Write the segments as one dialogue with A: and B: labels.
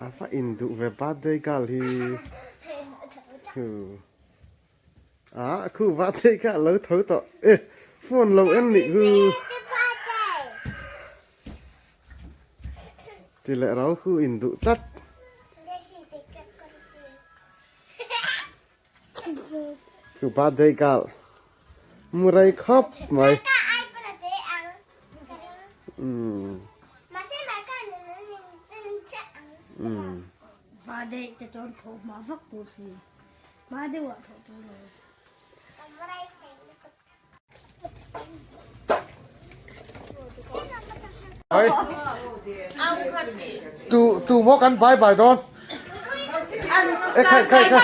A: A va induh ve birthday girl hi chu ah khu birthday kha a lo tho tawh e phone lo en nih khu ti leh rau khu induh tlat. Chu birthday girl mu rei khawp mai. Umm. Umm. Tu tu maw kan bai bai dawn. E khai khai khai.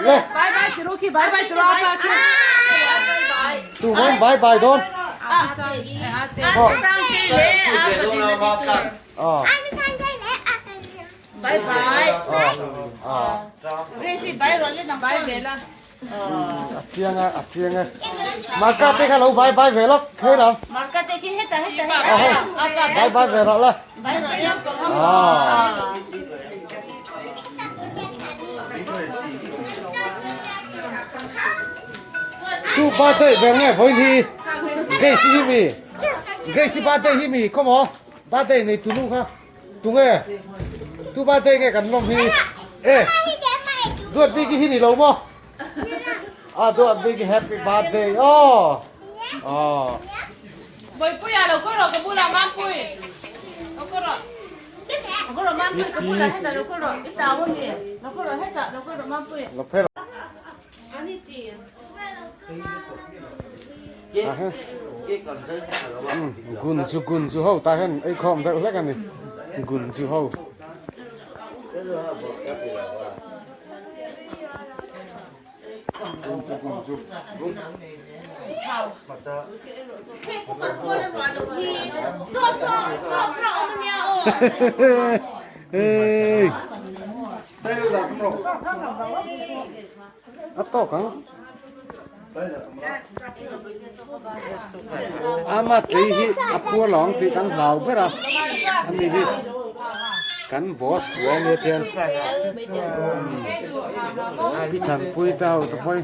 A: Le. Tu maw bai bai dawn. Ờ.
B: Bye bye. Gracie bye rawh le nang bye ve la.
A: A chiang a, a chiang a. Marka te kha lo bye bye ve lawk thei lam.
B: Marka te khi heta heta heta.
A: Bye bye ve rawh la.
B: Bye rawh le.
A: Ah. Tu birthday ber nge vawiin hi Grace hi mi Grace birthday hi mi come on birthday nei tunu kha Tunge? Tu birthday nge kan lawm hi? E! Duat bik hi ni lo maw? A duat bik happy birthday aw! Aw.
C: Bawihpui ah lo kawr rawh ka bulah Mampui. Lo kawr rawh.
B: Lo kawr rawh Mampui ka bulah hetah lo kawr rawh. I tau a mi? Lo kawr rawh hetah lo kawr rawh Mampui.
A: Lo phei rawh. Gun chu gun chu ho tah hian ei khawm deuh hlek a ni gun chu ho. Gun chu gun chu. Hey. A tawk ang. Ama tlei hi a pua lawng tih kan hlau ber a, ani hi kan boss ve ania tian pi Thanpui te ho te pawh hi.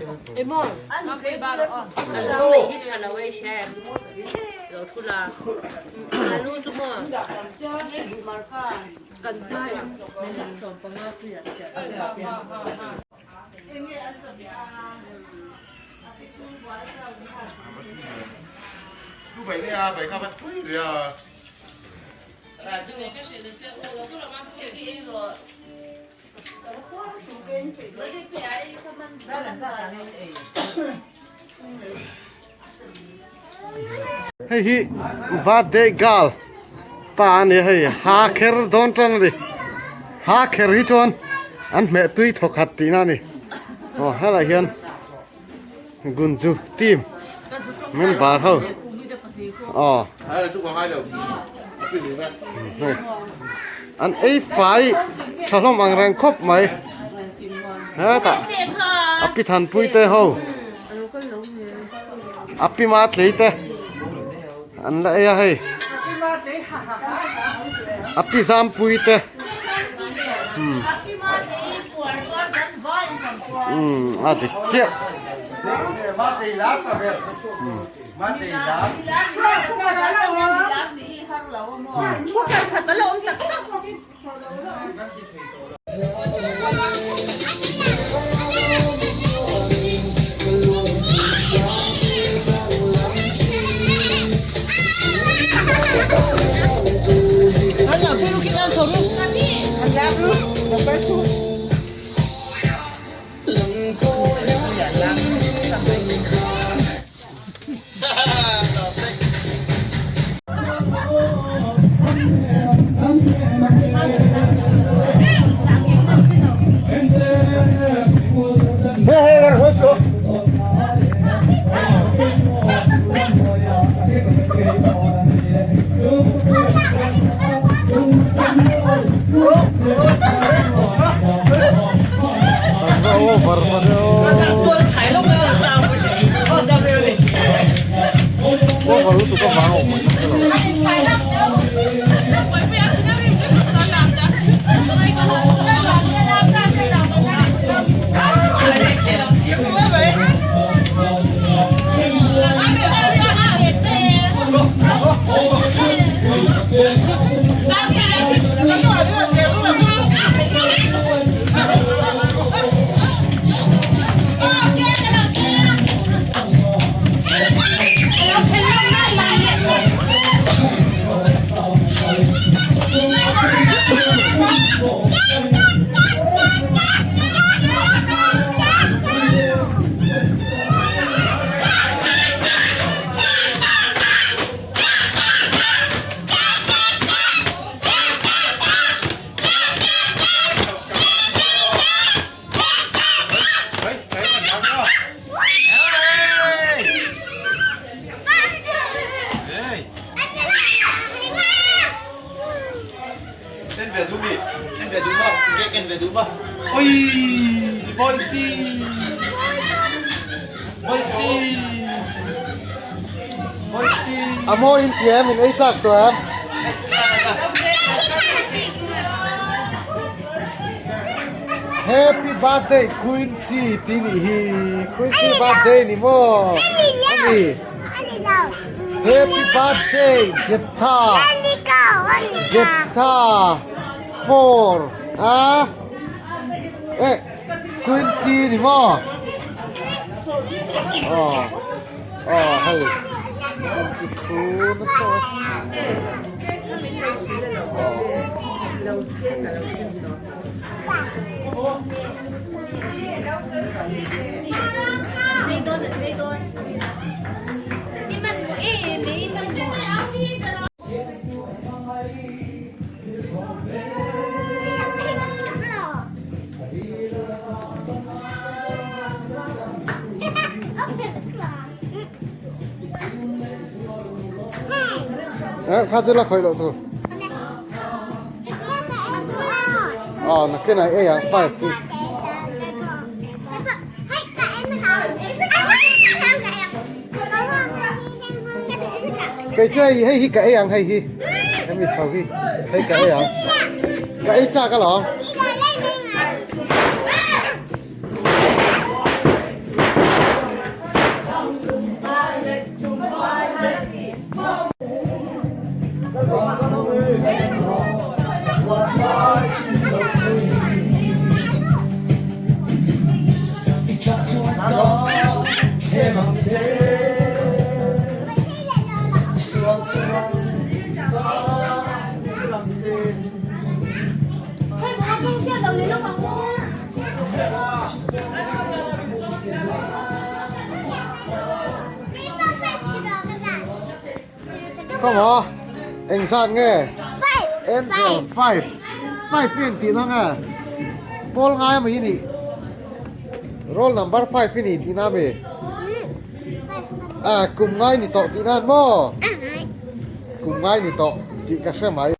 A: Hei hi birthday girl pa a ni a hei ha kher dawn tan a ni ha kher hi chuan an hmeh tui thaw khat tihna a ni aw helai hian gunju team member ho aw an ei fai tha hlawm ang reng khawp mai hetah a pi thanpui te ho. A pi ma tlei te an la ei a hei a pi zampui te umm umm a dik chiah
D: Oi Boise Boise Boise
A: A mawi in ti em in ei chak tawh em? Happy birthday Quincy tih nih hi Quincy birthday ni maw ani Happy birthday Jeptha Jeptha for a eh Quincy ni maw aw aw hei ti thu nasa Eh, kha chu la khawih loh tur. Aw nakinah ei ang five hi. Kei chu hei hei hi ka ei ang hei hi hemi chho hi hei ka ei ang ka ei chak alawm. Come on, eng zat nge? Angel 5. 5 in tih na nge? Pawl ngai ami ni. Roll number 5 i ni tih na mi. Ah, kum ngai ni tawh tih na maw? Kum ngai ni tawh tih ka hre mai.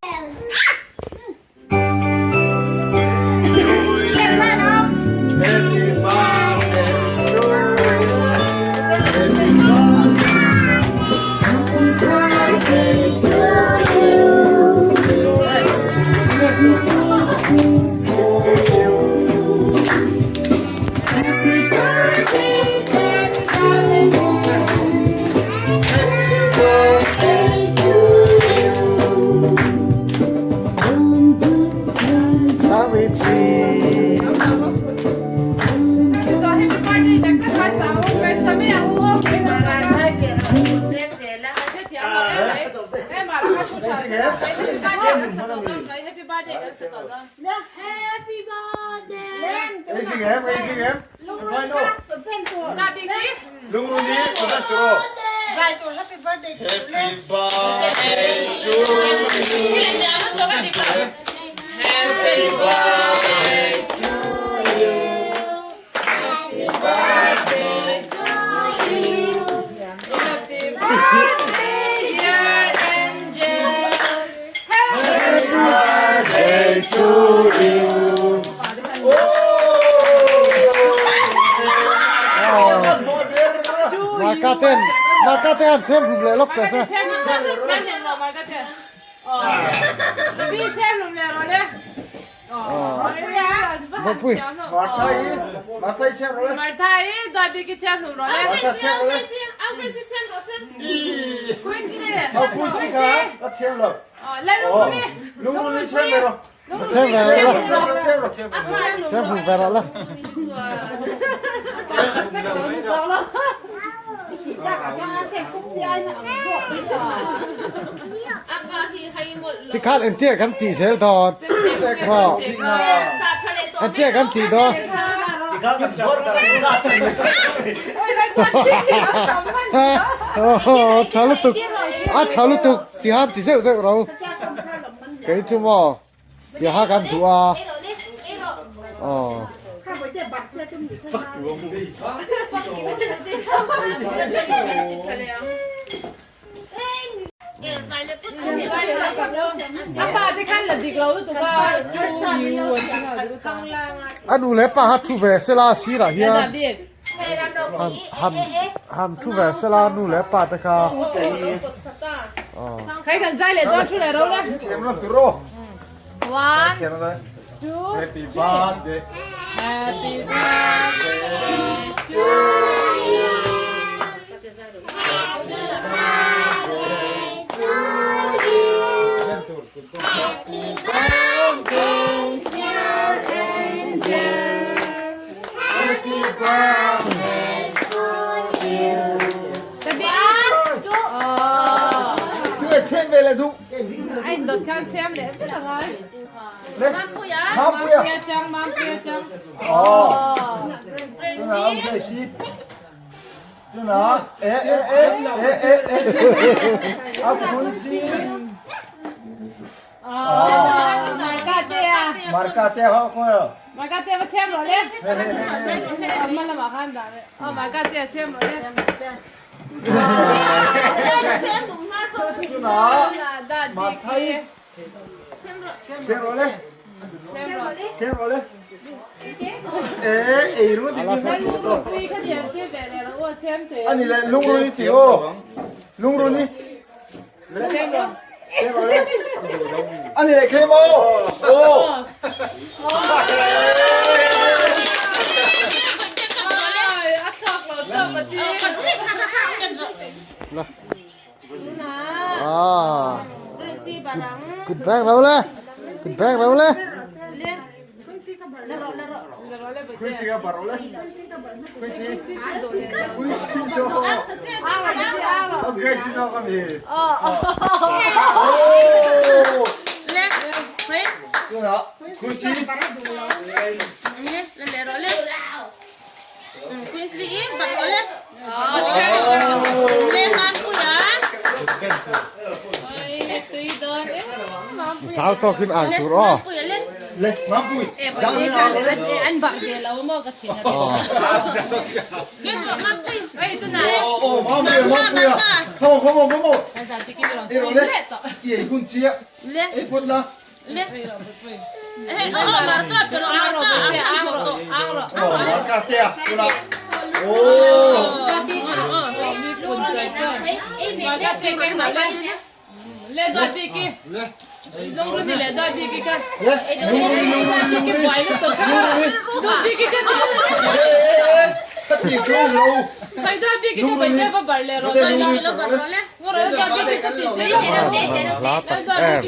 A: Marka ten Marka te han chhem hlum leh lawk teh se. Vawpui. Chhem ve la. Chhem hlum ve rawh la. Tikhan entir kan tih zel dawn. Maw. Entir kan tih dawn. Tha lutuk. A tha lutuk tihan ti zeuh zeuh ro. Kei chu maw tiha kan duh a. Aw.
C: A pa te khan la dik lo lutuk a.
A: A nu leh pa kha thu ve sela sirah hian han han han thu ve sela nu leh pa te kha.
C: Khai kan zai leh dawn thu leh ro le. One, two,
D: Happy birthday.
C: Happy birthday to you.
D: Chen ve le du.
C: Ai dot khan chem le vek a ngai.
D: Mampuia.
C: Mampuia chang mampuia chang.
D: Oh. Tuna Gracie. Tuna e e e e e e. A Kunsi.
C: Oh. Marka te a.
D: Marka te ho ko.
C: Marka te va chem ro le. Amma lama khan da. Oh marka te a chem ro le.
A: Kut beng lo le kut beng lo le. Zau tawkin ang tur aw.
D: Le, Mampui, zau in ang le.
C: An bak ve lo maw ka thin a
D: Oh, oh, Mampui, Mampui ah. Come on, come on, come on. Ei rawh le. I ei hun chia. Ei phawt la. Oh, marka te ah, tunah. Oh. Le, lungruni, lungruni, lungruni. Lungruni. Ê, ê, ê, ka ti chu lo.
A: Hla tak em.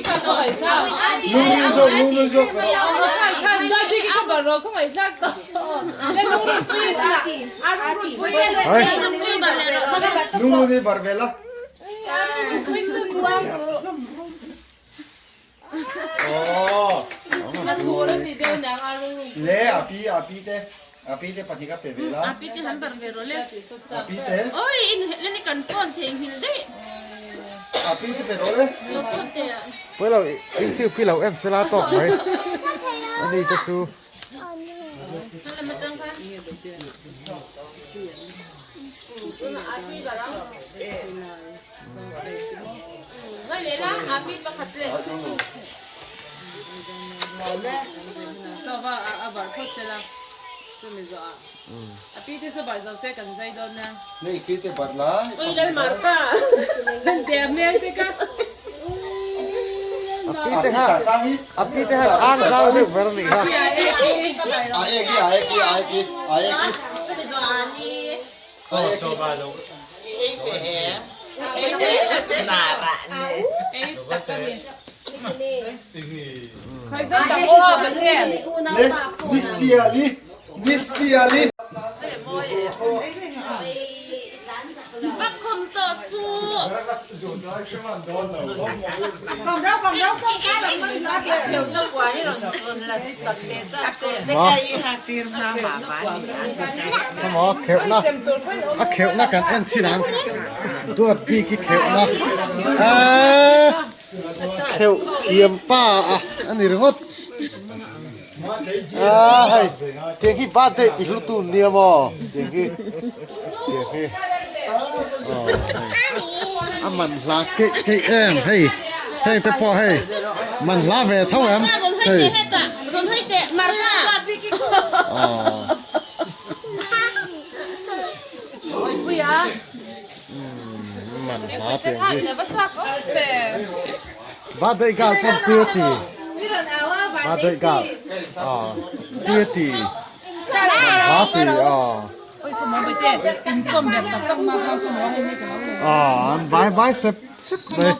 D: Lungruni zawk, lungruni zawk.
A: Hai.
D: Lungruni bar ve la. Oh. Le, a pi, a pi te. A pi te pahnih ka pe ve la. A pi te. A pi te pe rawh le.
A: Pawilo youtube khi lo en sela tawk mai ani te chu.
D: Le i te bar la.
A: A pi te kha a pi te kha ang zau deuh ber anih kha.
D: A ek hi a ek hi a ek hi a ek hi. A ek hi. Le ni siali ni siali.
A: Maw kheuhna a kheuhna kan en chin ang duat bik hi kheuhna eee kheuh thiam pa a ani ringawt aa hei tiang hi birthday ti hlu tu nia maw tiang hi tiang hi a man hla keih keih em hei heng te pawh hei man hla ve tho em hei. Man hla piang hi. Birthday girl pawn tui a ti. Birthday girl. Tui a ti. Man hla ti. An bai bai sep sep mai.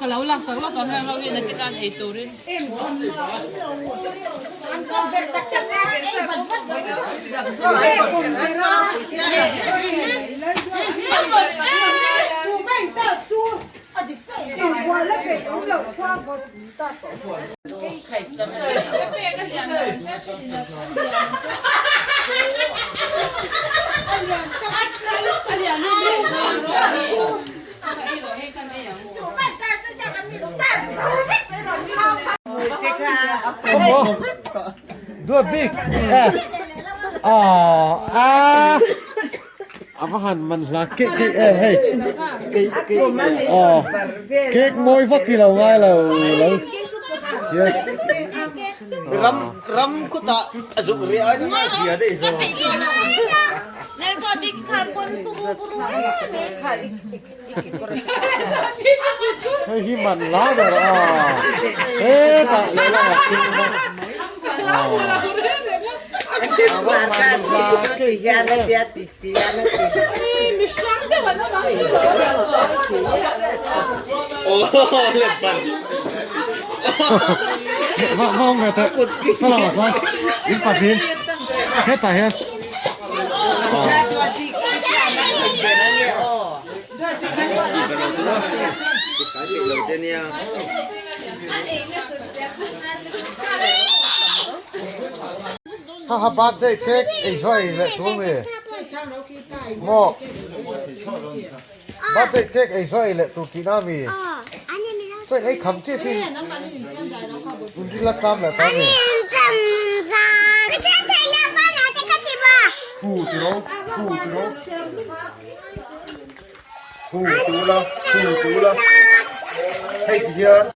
A: Duat bik eh ah a va han man hla keih keih em hei aw cake mawi vak hi lo ngai lo lo hian
D: ram ram kutah a zuk rih a ni zia daih zawk.
A: Hei hi man la ber a hetah lehlamah thil awm a Va va awm ve teh salamah chuan in pahnih hetah hian. Haha birthday cake ei zawh ei leh tur mi maw birthday cake ei zawh ei leh tur tihna mi chuan ei kham chiah sin in ri la tlam leh ta mi. Fu ti ro fu ti ro fu tu la fu tu la hei ti hian.